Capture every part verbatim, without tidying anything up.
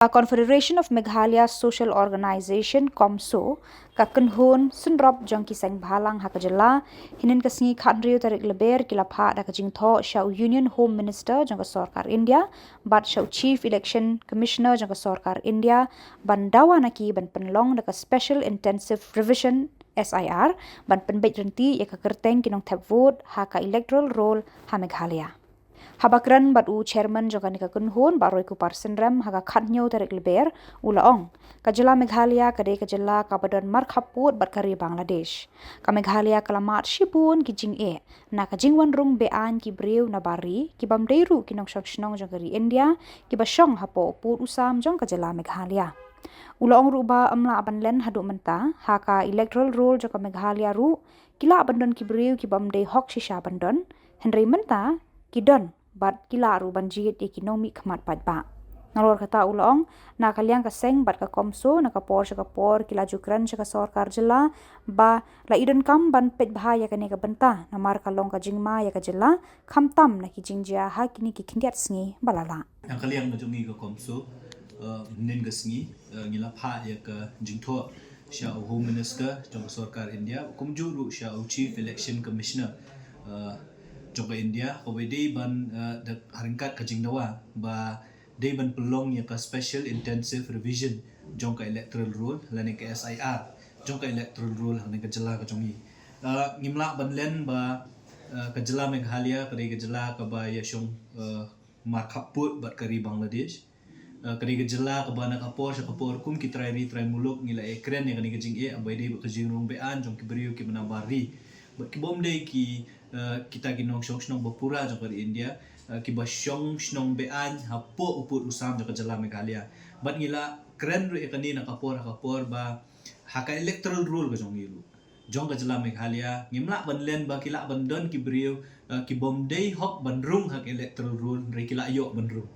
Ka Confederation of Meghalaya Social Organization, CoMSO, ka kynhun synrop jong ki seng bhalang ha ka jylla, hynnin ka sngi khathynriew tarik Lber ki la phah da ka jingthoh sha u Union Home Minister jong ka sorkar India bad sha u Chief Election Commissioner jong ka sorkar India ban dawa na ki ban pynlong da ka Special Intensive Revision, S I R, ban pynbeit ryntih ïa ka kyrteng ki nongthep vote ha ka electoral roll ha Meghalaya. Haba kren bad u chairman jong kane ka kynhun, Bah Roykupar Synrem, ha ka khathynñiew tarik Lber, u la ong, ka jylla Meghalaya ka dei ka jylla kaba don markhapud bad ka ri Bangladesh. Ka Meghalaya ka la mad shibun ki jingeh na ka jingwan rung beaiñ ki briew na bar ri, ki bym dei ruh ki nongshong shnong jong ka ri India, kiba shong hapoh u pud u sam jong ka jylla Meghalaya. U la ong ruh ba ym lah ban len haduh mynta ha ka electoral roll jong ka Meghalaya ruh, ki lah ban don ki briew ki bym dei hok shisha ban don, hynrei mynta ki don bad ki lah ruh ban jied ïa ki nongmihkhmat paidbah. Nalor kata u la ong, na ka liang ka seng bad ka CoMSO, na ka por sha ka por ki la ju kren sha ka sorkar jylla ba la i donkam ban peit bha ïa kane ka bynta, namar ka long ka jingma ïa ka jylla, khamtam na ki jingjia ha kine ki khyndiat sngi ba la lah. Na ka liang ka jong ngi ka CoMSO, uh, hynnin ka sngi, uh, ngi la phah ïa ka jingthoh sha u Home Minister jong ka sorkar India, kumjuh ruh sha u Chief Election Commissioner, uh, jong ka India, kaba dei ban, uh, da ryngkat ka jingdawa ba dei ban pynlong ïa ka Special Intensive Revision jong ka electoral roll lane ka S I R jong ka electoral roll ha kane ka jylla ka jong ngi. Uh, ngim lah ban len ba, uh, ka jylla Meghalaya ka dei ka jylla kaba ïashong, uh, markhapud bad ka ri Bangladesh. Uh, ka dei ka jylla kaba na ka por sha ka por kum ki trai ri trai muluk ngi la ïakren ïa kane ka jingeh, ba dei bad ka jingrung beaiñ jong ki briew kiba na bar ri. Bad ki bym dei ki, uh, kita ki nongshong shnong ba pura jong ka ri India, uh, kiba shong shnong beaiñ hapoh u pud u sam jong ka jylla Meghalaya. Bad ngi la kren ruh ïa kane na ka por ha ka por ba ha ka electoral roll ka jong ngi ruh, jong ka jylla Meghalaya, ngim lah ban len ba ki lah ban don ki briew, uh, ki bym dei hok ban rung ha ka electoral roll, hynrei ki la ïoh ban rung.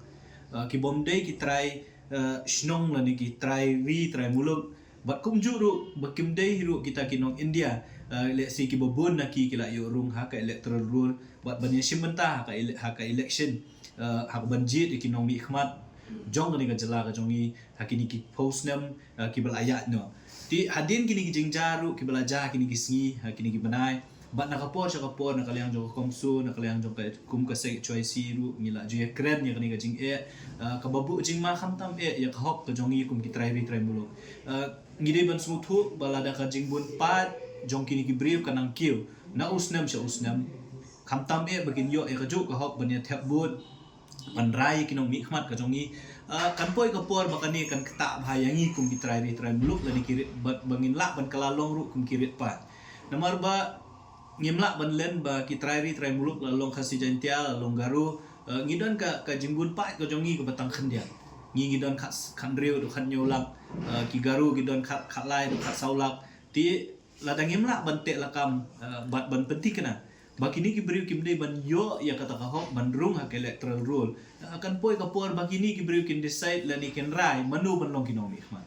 Uh, ki bym dei ki trai, uh, shnong lane ki trai ri, trai muluk. Bad kumjuh ruh, ba kim dei ruh kita ki nong India, uh, lehse kiba bun na ki ki la ïoh rung ha ka electoral roll, bad ban ïashim bynta ha ka ele-, ha ka election, uh, ha ka ban jied ïa ki nongmihkhmat jong kane ka jylla ka jong ngi ha kine ki phew snem, uh, kiba la ïaid noh. Te hadien kine ki jingjia ruh kiba la jia kine ki sngi, ha kine ki bnai, bad na ka por sha ka por, na ka liang jong ka CoMSO, na ka liang jong ka kum ka seng H Y C ruh, ngi la ju ïakren ïa kane ka jingeh, uh, kaba buh jingma khamtam eh ïa ka hok ka jong ngi kum ki trai ri trai muluk. Uh, ngi dei ban sngewthuh ba lada ka jingbun paid jong kine ki briew ka nang kiew na u snem sha u snem, khamtam eh ba kin ïoh ïa kajuh ka hok ban ïa thep vote, ban rai ïa ki nongmihkhmat ka jong ngi. Ah, kan poi ka por ba kane kan ktah bha ïa ngi kum ki trai ri trai muluk lane ki rit, ba, ba ngin lah ban kylla long ruh kum ki rit paid. Namar ba ngim lah ban len ba ki trai ri trai muluk, la long Khasi Jaintia, la long Garo, ah, ngi don ka, ka jingbun paid ka jong ngi kaba tang khyndiat. Ngi, ngi don khat, khathynriew haduh khathynñiew lak, ah, ki Garo ki don khat, khatlai haduh khatsaw lak. Te lada ngim lah ban teh lakam, ah, bad ban pynthikna ba kine ki briew kim dei ban ïoh ïa kata ka hok ban rung ha ka electoral roll, ah, kan poi ka por ba kine ki briew kin decide lane kin rai mano ban long ki nongmihkhmat.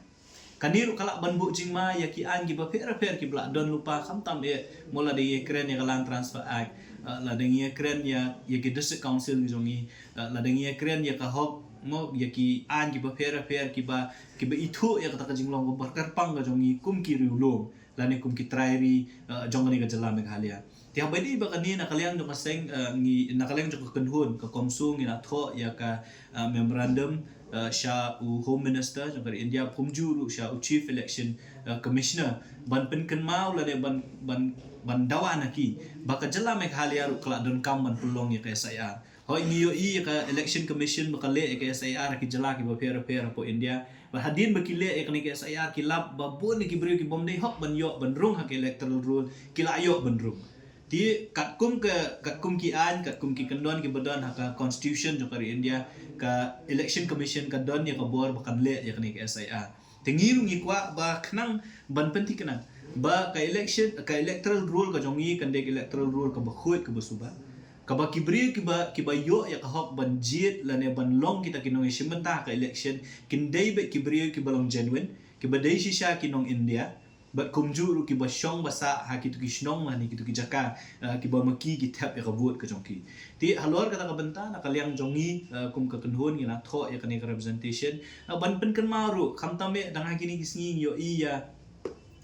Kane ruh ka lah ban buh jingma ïa ki aiñ kiba pher pher kiba la don lypa, khamtam eh, mo lada ngi ïakren ïa ka Land Transfer Act, ah, lada ngi ïakren ïa, ïa ki District Council ki jong ngi, ah, lada ngi ïakren ïa ka hok, mo, ïa ki aiñ kiba pher pher kiba, kiba ithuh ïa kata ka jinglong kaba kyrpang ka jong ngi kum ki riewlum lane kum ki trai ri, ah, jong kane ka jylla Meghalaya. Te haba ïadei bad kane, na ka liang jong ka seng, ah, ngi, na ka liang jong ka kynhun ka CoMSO, ngi la thoh ïa ka, ah, memorandum, ah, sha u Home Minister jong ka ri India, kumjuh ruh sha u Chief Election, ah, Commissioner, ban pynkynmaw lane ban, ban, ban dawa na ki ba ka jylla Meghalaya ruh ka la donkam ban pynlong ïa ka S I R. Hooid, ngi ïohi ïa ka Election Commission ba ka leh ïa ka S I R ha ki jylla kiba pher pher hapoh India. Bad hadien ba ki leh ïa kane ka S I R, ki lap ba bun na ki briew ki bym dei hok ban ïoh ban rung ha ka electoral roll, ki la ïoh ban rung. Te katkum ka, katkum ki aiñ, katkum ki kyndon kiba don ha ka Constitution jong ka ri India, ka Election Commission ka don ïa ka bor ba kan leh ïa kane ka S I R. Te ngi ruh ngi kwah ba khnang ban pynthikna ba ka election, ka electoral roll ka jong ngi kan dei ka electoral roll kaba khuid, kaba suba, kaba ki briew kiba, kiba ïoh ïa ka hok ban jied lane ban long kita ki nongïashim bynta ha ka election kin dei beit ki briew kiba long genuine, kiba dei shisha ki nong India, Bad kumjuh ruh kiba shong ba sah ha kito ki shnong lane kito ki jaka, eh, kiba ma ki ki thep ïa ka vote ka jong ki. Te halor kata ka bynta na ka liang jong ngi, eh, kum ka kynhun ngi la thoh ïa kane ka representation, eh, ban pynkynmaw ruh khamtam eh dang ha kine ki sngi ngi ïohi ïa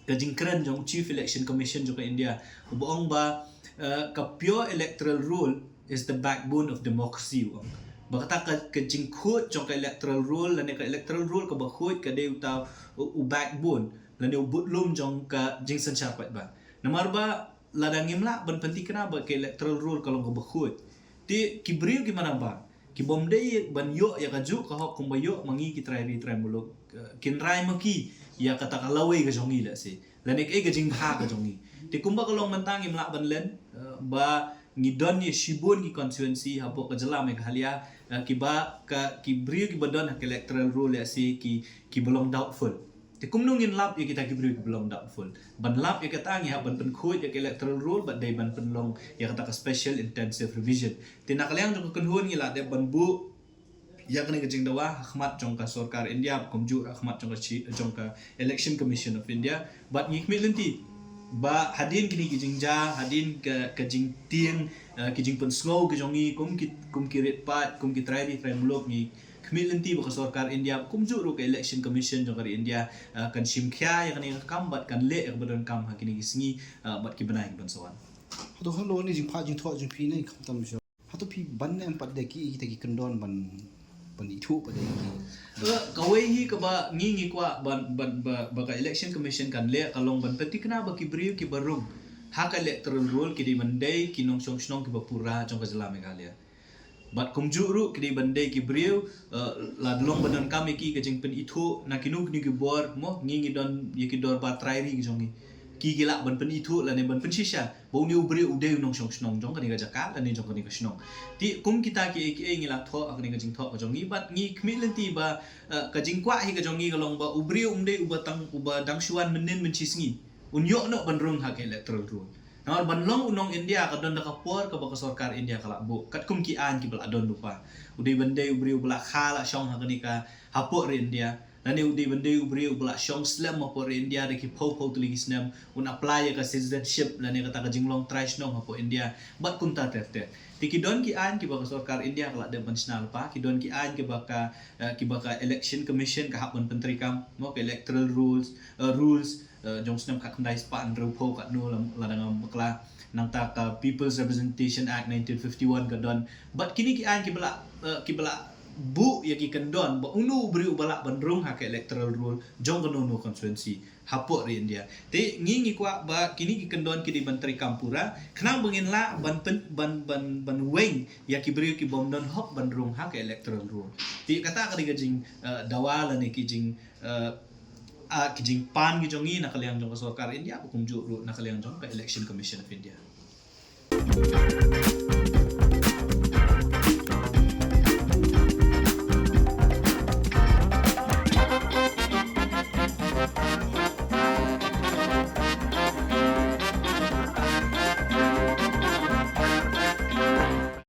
ka jingkren jong Chief Election Commission jong ka India uba ong ba, eh, ka pure electoral roll is the backbone of democracy, u ong. Ba kata ka, ka jingkhuid jong ka electoral roll lane ka electoral roll kaba khuid ka dei uta u, u backbone lane u budlum jong ka jingsynshar paidbah. Namar ba lada ngim lah ban pynthikna ba ka electoral roll ka long kaba khuid, te ki briew ki manabar ki bym dei ban ïoh ïa kajuh ka hok kumba ïoh ma ngi ki trai ri trai muluk, eh, kin rai ma ki ïa kata ka lawei ka jong ngi lehse lane kaei ka jingbha ka jong ngi. Te kumba ka long mynta ngim lah ban len, eh, ba ngi don ïa shibun ki constituency hapoh ka jylla Meghalaya, eh, kiba ka, ki briew kiba don ha ka electoral roll lehse ki, kiba long doubtful. Te kumno ngin lap ïa kita ki briew kiba long doubtful? Ban lap ïa kata ngi hap ban pynkhuid ïa ka electoral roll bad dei ban pynlong ïa kata ka special intensive revision. Te na ka liang jong ka kynhun ngi la dep ban buh ïa kane ka jingdawa ha khmat jong ka sorkar India, kumjuh ha khmat jong ka chi, jong ka Election Commission of India. Bad ngi khmih lynti ba hadien kine ki jingjia, hadien ka, ka jingtieng, eh, ki jingpynsngew ki jong ngi kum ki, kum ki rit paid, kum ki trai ri trai muluk, ngi khmih lynti ba ka sorkar India kumjuh ruh ka Election Commission jong ka ri India, eh, kan shim khia ïa kane ka kam bad kan leh ïa kaba donkam ha kine ki sngi, eh, bad ki bnai ki ban sa wan. Hato halor kane ka jingphah jingthoh jong phi ne khamtam shuh, hato phi ban ne em pat da ki, kita ki kyndon ban, ban ithuh pat da ki? Eh, kawei hi kaba ngi, ngi kwah ban, ban, ba, ba ka Election Commission kan leh ka long ban pynthikna ba ki briew kiba rung ha ka electoral roll ki dei ban dei ki nongshong shnong kiba pura jong ka jylla Meghalaya. Bad kumjuh ruh ki dei ban dei ki briew, eh, la long ba donkam ïa ki ka jingpynithuh na kino kino ki bor, mo, ngi, ngi don ïa ki dorbar trai ri ki jong ngi. Ki, ki lah ban pynithuh lane ban pynshisha ba une u briew u dei u nongshong shnong jong kane ka jaka lane jong kane ka shnong. Te kum kita kiei kiei ngi la thoh ha kane ka jingthoh ka jong ngi bad ngi khmih lynti ba, eh, ka jingkwah hi ka jong ngi ka long ba u briew um dei uba tang, uba dang shu wan mynnin mynshisngi un ïoh noh ban rung ha ka electoral roll. Namar ban long u nong India ka don da ka por kaba ka sorkar India ka la buh katkum ki aiñ kiba la don lypa. U dei ban dei u briew uba la kha la shong ha kane ka, hapoh ri India, lane u dei ban dei u briew uba la shong slem hapoh ri India da ki phew phew tylli ki snem, un apply ïa ka citizenship lane kata ka jinglong trai shnong hapoh India bad kumta ter ter. Te ki don ki aiñ kiba ka sorkar India ka la dep ban shna lypa, ki don ki aiñ kiba ka, eh, kiba ka Election Commission ka hap ban pyntreikam, mo, ka electoral rules, eh, rules, eh, jong snem khatkhyndai spah hynriewphew katno la, lada ngam bakla, nangta ka People's Representation Act nineteen fifty-one ka don. Bad kine ki aiñ kiba la, eh, kiba la buh ïa ki kyndon ba uno u briew uba lah ban rung ha ka electoral roll jong kano kano constituency hapoh ri India. Te ngi, ngi kwah ba kine ki kyndon ki dei ban treikam pura khnang ba ngin lah ban pyn, ban, ban, ban weng ïa ki briew ki bym don hok ban rung ha ka electoral roll. Te kata ka dei ka jing, eh, dawa lane ki jing, eh, ah, ki jingpan ki jong ngi na ka liang jong ka sorkar India, kumjuh ruh na ka liang jong ka Election Commission of India.